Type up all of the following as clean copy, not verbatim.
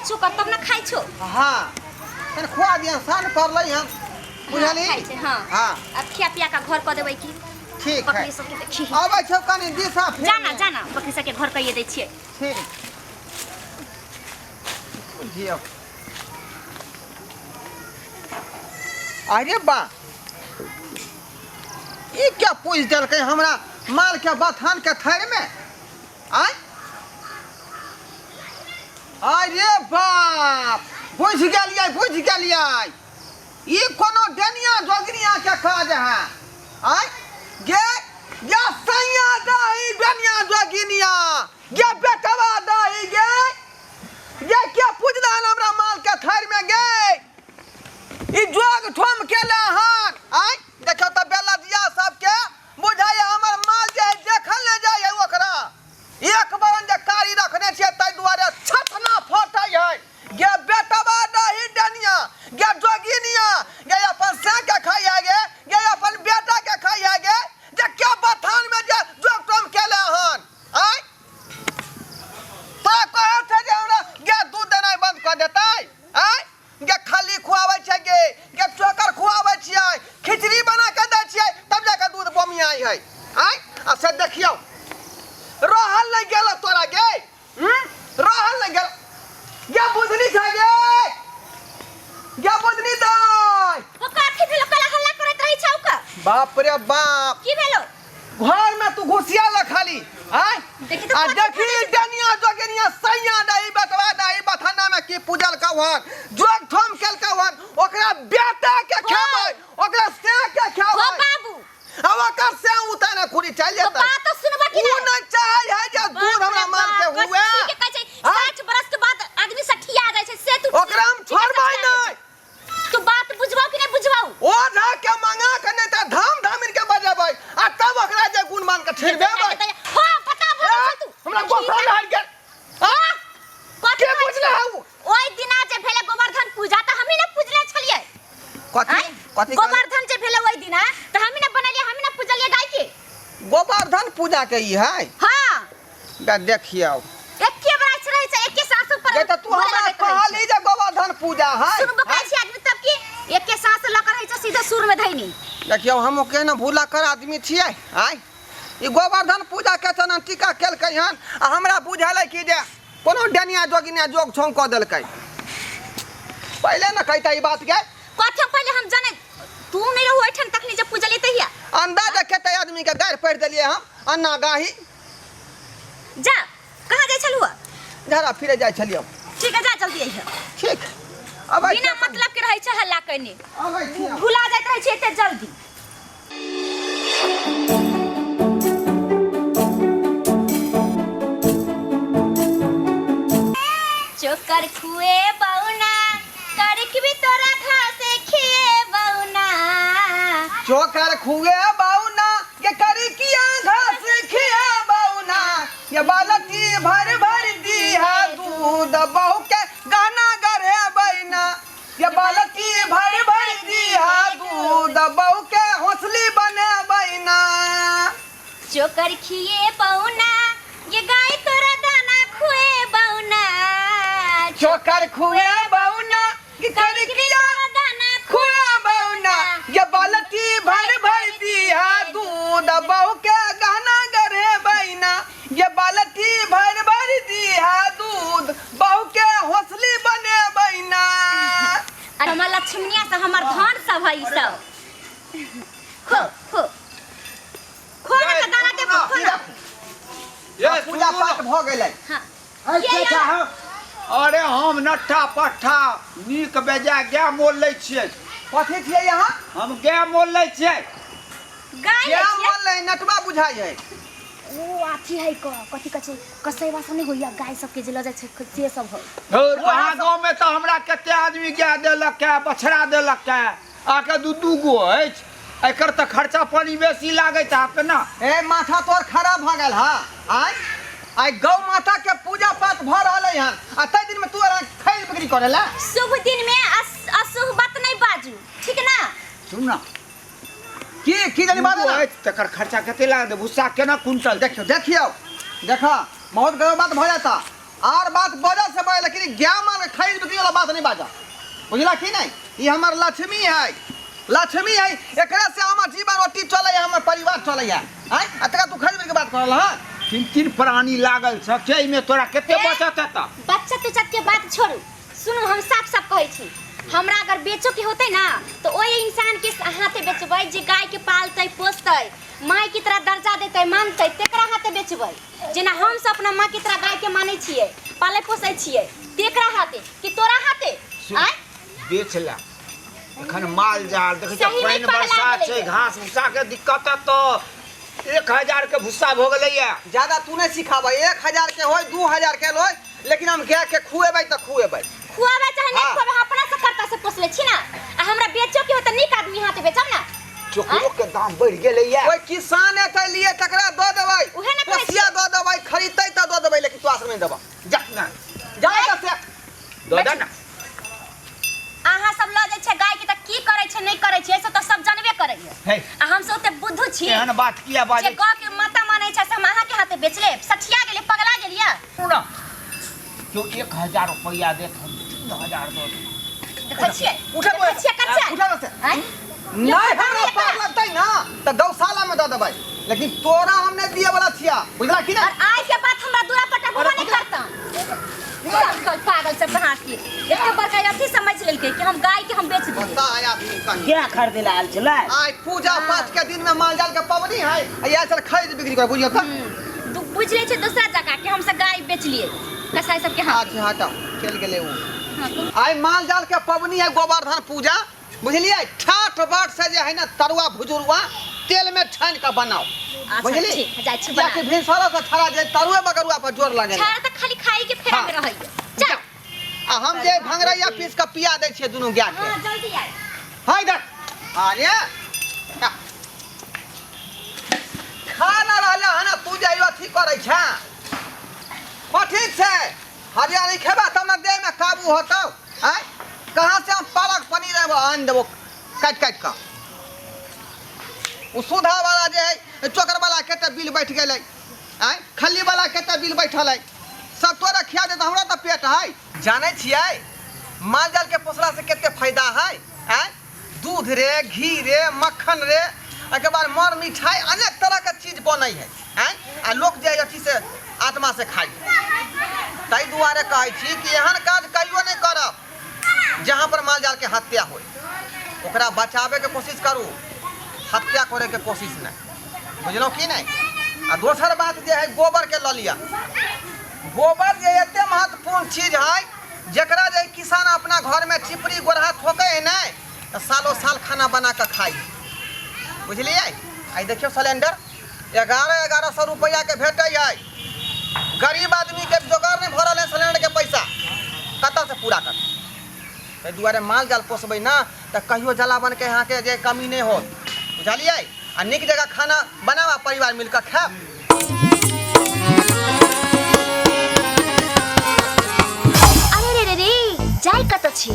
चोकर तब ना खाइ छौ। हाँ, तनि खुआ दिहन, सान पड़लै हन, बुझली? खाइ छै, हाँ। हाँ। अब खिया पिया का घर कऽ देबै की। ठीक है। बकरी सबके देखी। अबै छौ कनि दिशा फेर। जाना जाना, बकरी सबके घर कहिए दै छियै। ठीक। बुझियौ। अरे बा, ई क्या पूछि देलकै हमरा माल के बथान के थैर में? आय, अरे बाप, बुझि गेलियै, बुझि गेलियै, ई कोनो डनिया जोगनिया के काज है। आय गे, गे सैया दही डनिया जोगिनिया, गे बेटवा दही, गे गे के पूजलहन हमरा माल के थैर में गे? ई जोग ठोम केले हन। आय देखियौ तऽ बेलदिया सबके बुझाइए हमर माल जे है देखल नहि जाइ है ओकरा। एक बरन जे कारी रखने छियै ताहि दुआरे छतना फटै है। गे बेटवा दही डनिया, गे जोगिनिया, गे अपन से के खाइ है, गे गे अपन बेटा के खाइ है, गे जे के बथान में जे जोग टोम केले हन? आय तोरा कहै छै जे हमरा गे दूध देनाइ बंद कऽ देतै? आय गे, खल्ली खुआबै छै, गे गे चोकर खुआबै छियै, खिचड़ी बना के दै छियै, तब जाके दूध बमियाइ है। आय आ से देखियौ, रहल नहि गेल तोरा गे, हम्म? रहल नहि गेल गे। बुझनी छै गे, गे बुझनी दाइ। ओ कथी भेलो? कला हल्ला करैत रहै छौ का? बाप रे बाप। की भेलो? घर में तू घुसिया ल खाली। आय देखी तो आ कथी देखी खाली छै। डनिया जोगिनिया सैया दही बटवा दही बथाना में की पूजल कवन जोग थम केल कवन, ओकरा बेटा के खेबै, ओकरा से के हो खेबै। बाबू। आ ओकर से उतारे खुरी चल तो जेतै। बात तो सुनबा कि उ नहीं? नहीं चाहे है जे दूध हमरा माल के हुए। ठीक कहै छै। आय? 60 बरस के बाद आदमी सठिया जाइ छै से तू ओकरा हम ठीक है, छोड़बै सठिया जाइ नहीं। छै। तू बात बुझबाउ कि नहीं बुझबाउ? ओझा के मंगा के नहीं त धाम धामिन के बजेबै आ तब ओकरा जे गुण मान के छिड़बेबै। हां, पता बोल तू। हमरा गोसा लागि गेल। हां, कथी के कहै बुझले छी? हौ? ओइ दिना जे भेलै गोवर्धन पूजा त हमही ने पूजले छलियै। कथी? आँय? कथी? गोवर्धन जे भेलै ओइ दिना त हमही ने बनेलियै, हमही ने पूजलियै गाय के। गोवर्धन पूजा के ई है? हां। गा देखियौ। एके बराइ रहै छै, एके साँस ऊपर गे त तू बोले हमरा लगैत रहै छै। कहली जे गोवर्धन पूजा है। सुनबो करै छी आदमी तब की एके साँस लऽ कऽ रहै छै सीधे सुर में धैनी। देखियौ, हम केहन भूला कर आदमी छियै। आय ई गोवर्धन पूजा के चना टीका केलकै हन आ हमरा बुझल है कि जे कोनो डनिया जोगिनिया जोग छोंग कऽ देलकै। पहिले ने कहिता ई बात के। कथी पहिले हम जाने तू नहीं रहू एठन तखनी जे पूजलियै तहिया। अंदाज कते आदमी के गारि पढ़ि देलियै हम अन्ना गाही। जा, कहाँ जाइ छलहुँ? झाड़ा फिरे जाइ छलियौ। ठीक है, जा जल्दी अइहे। ठीक। अबै बिना मतलब के रहै छै हल्ला कयने। अबै छी। भुला जाइत रहै छै एते जल्दी। चोकर खुए बौना करकबी तोरा घास खिए बौना। चोकर खुए बौना के करिकिया घास खिए बौना, ये बालटी भर भर दिहा दूध बहू के गाना गढ़े बैना, ये बालटी भर भर दिहा दूध बहू के हौसली बने बैना। चोकर खिए बौना ये गाय तोरा दाना खुए बौना। चोकर खुए बौना ये करिकिया दाना खुआ बौना, ये बालटी भर भर दिहा दूध बहू के गहना गढ़े बैना, ये बालटी भर भर दिहा दूध बहू के हौसली बने बैना। अरे हमर लक्ष्मणिया से हमर धन सब है ई सब। खो खो खो ना के दाना देबो, खो ना। ये पूजा पाठ भऽ गेलै। हां। अरे के के यार? अरे हम नट्ठा पट्ठा नीक बेजाय गाय मोल लै छियै। कथी छियै यहाँ? हम गाय मोल लै छियै। गाय लै गाय छियै? मोल लै नटवा बुझाइ है। ओ अथी है क कथी कहै छै कसैवा सब नहि होइया गाय सबके जे लऽ जाइ छै से सब है। धौर, अहाँ गाँव में तऽ हमरा कते आदमी गाय देलक है, बछड़ा देलक है, आके दू दू गो अछि। एकर तऽ खर्चा पानी बेसी लागैत हैत ने। ए माथा तोर खराब भऽ गेल हा। आय आइ गौ माता के पूजा पाठ भऽ रहलै हन आ ताहि दिन में तू अहाँ खैर बिक्री करे ला। शुभ दिन में अशुभ बात नहीं बाजू, ठीक ना? सुन ना। की की जानी बात दूगो ना? अछि तकर खर्चा कते लागत? भुस्सा केना कुंटल? देखियो देखियो, देखा बहुत गलत बात भऽ जाता। आर बात बजऽ से बजऽ, लेकिन गाय माल के खरीद बिक्री वाला बात नहीं बाजऽ, बुझला कि नहीं? ई हमर लक्ष्मी है, लक्ष्मी है, एकरा से हमर जीवन रोटी चलै है, हमर परिवार चलै है। आँय, आ तकरा तू खरीद बिक्री के बात करल हँ? तीन तीन प्राणी लागल छ के एहिमे तोरा कते बचत हेतऽ? बच्चा तुच्चा के बात छोड़ू, सुनू, हम साफ साफ कहै छी, हमरा अगर बेचो के होतै ना तो ओहि इंसान के हाथे बेचबै जे गाय के पालतै पोसतै, माय की तरह दर्जा देतै मानतै, तेकरा हाथे बेचबै। जेना हम सब अपना माँ की तरह गाय के मानै छियै, पालै पोसै छियै, तेकरा हाथे कि तोरा हाथे? आँय, बेच ला एखन माल जाल देखै सही छियै, नहि पानि पगला बरसात छै, गेलैए। घास भूसा के दिक्कत है, तो 1000 के भूसा भऽ गेलैया। ज्यादा तू नहीं सिखाबै, 1000 के होय 2000 के होय, लेकिन हम गाय के खुएबै तऽ खुएबै। खुआबै चाहे नहीं हाँ। खुआबै, हम अपना से करता से पोसले छी ना। आ हमरा बेचो के हो तऽ नीक आदमी हाथे बेचब ना। चोकरो के दाम बढ़ि गेलैया। कोई किसान एतै लिए तकरा दऽ देबै, उहे ने कहै पोसिया छियै। दऽ देबै, खरीदतै तऽ दऽ देबै, लेकिन तोरा से नहि देबऽ। जा ना जा एतऽ से। दऽ दे ना। अहाँ सब लऽ जाइ छै गाय के तऽ की करै छै नहि करै छै, से तऽ सब जानबे करैया। हे, आ हम सब ओते बुद्धू छी एहन बात किया जे बाजै? गौ के माता मानै छै से हम अहाँ के हाथे बेच लेब? सठिया गेलियै, पगला गेलियै? ना क्यों 1000 रुपया देत, हम 3000 दऽ देब। देखै छियै, उठे देखै छियै कच्चा। उठे से। आँय? नहीं हमरा पार लगतै ना तऽ गौशाला में दऽ देबै, लेकिन तोरा हम नहीं दिए वाला छिया, बुझला कि और नहीं? आइ के बाद हमरा दूरा पर टकबो नहीं करता। सब पागल सब हाथ के एते बड़का अथी समझ लेलकै कि हम गाय के हम बेच दिए। पता है आदमी कहीं क्या खरीदे ला आयल छलै? आइ पूजा पाठ के दिन में माल जाल के पबनी है, आ इएह चल खरीद बिक्री कर, बुझियो तऽ। बुझ लै छै दोसरा जगह कि हम सब गाय बेच लिए कसाई सबके हाथ। अच्छा हटाओ, चलि गेलै ओ। आइ माल जाल के पबनी है, गोवर्धन पूजा, बुझलियै? ठाठ बाट से जे है ना तरुआ भुजुरुआ तेल में छानि कऽ बनाओ। अच्छा, बुझली? ठीक है, जाइ छी कियाकि बना। भिनसरो से छड़ा जे तरुए बगरुआ पर जोर लगे। छाड़ा तऽ खाली खाई के फेरा में हाँ। रहैया। चल। आ हम जे भंगरैया पीस कऽ पिया दै छियै दुनू गाय के। हाँ, जल्दी आइ। हाय देख, अरे खा ना रहले हन, तू जे अथी करै छे। हाँ ठीक छै, हरियाली खेबा तब ना देह में काबू होतौ। आँय, कहाँ से हम पालक पनीर एगो आनि देबो काटि काटि कऽ। ओ सुधा वाला जे है चोकर वाला कते बिल बैठ गेलै, आँय खल्ली वाला कते बिल बैठल है, सब तोरा खिया दे तऽ हमरा तऽ पेट है। जानै छियै माल जाल के पोसला से कते फायदा है? आँय, दूध रे, घी रे, मक्खन रे, एहिके बाद मर मिठाई अनेक तरह के चीज बनै है। आँय, आ लोक जे अथी से आत्मा से खाइ। ताहि दुआरे कहै छी कि एहन काज कहियो नहि करब जहाँ पर माल जाल के हत्या होय। ओकरा बचाबे के कोशिश करू, हत्या करे के कोशिश नहि, बुझलहुँ कि नहि? आ दोसर बात जे है गोबर के लऽ लिअ। गोबर जे एते महत्वपूर्ण चीज है जकरा जे किसान अपना घर में चिपड़ी गोरहा ठोकै है नहि तऽ सालो साल खाना बना कऽ खाइ, बुझलियै? आइ देखियौ सिलेंडर 1100 रुपैआ के भेटै है, गरीब आदमी के जोगाड़ नहीं भऽ रहल है सिलेंडर के पैसा कतऽ से पूरा कर। ताहि दुआरे माल जाल पोसबै ना तऽ कहियो जलावन के अहाँके जे कमी नहि होत, बुझलियै? आ नीक जगह खाना बनाब आ परिवार मिल कऽ खायब। अरे रे रे रे, जाय कतऽ छी?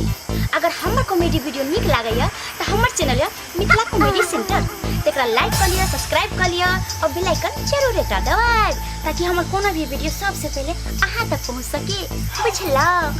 अगर हमर कॉमेडी वीडियो नीक लागैया तऽ हमर चैनल यऽ मिथिला कॉमेडी सेंटर, तेकरा लाइक कऽ लिअ, सब्सक्राइब कऽ लिअ और बेल आइकन जरूर एकटा दबाएब ताकि हमर कोनो भी वीडियो सबसे पहिले अहाँ तक पहुँच सके, बुझलहुँ?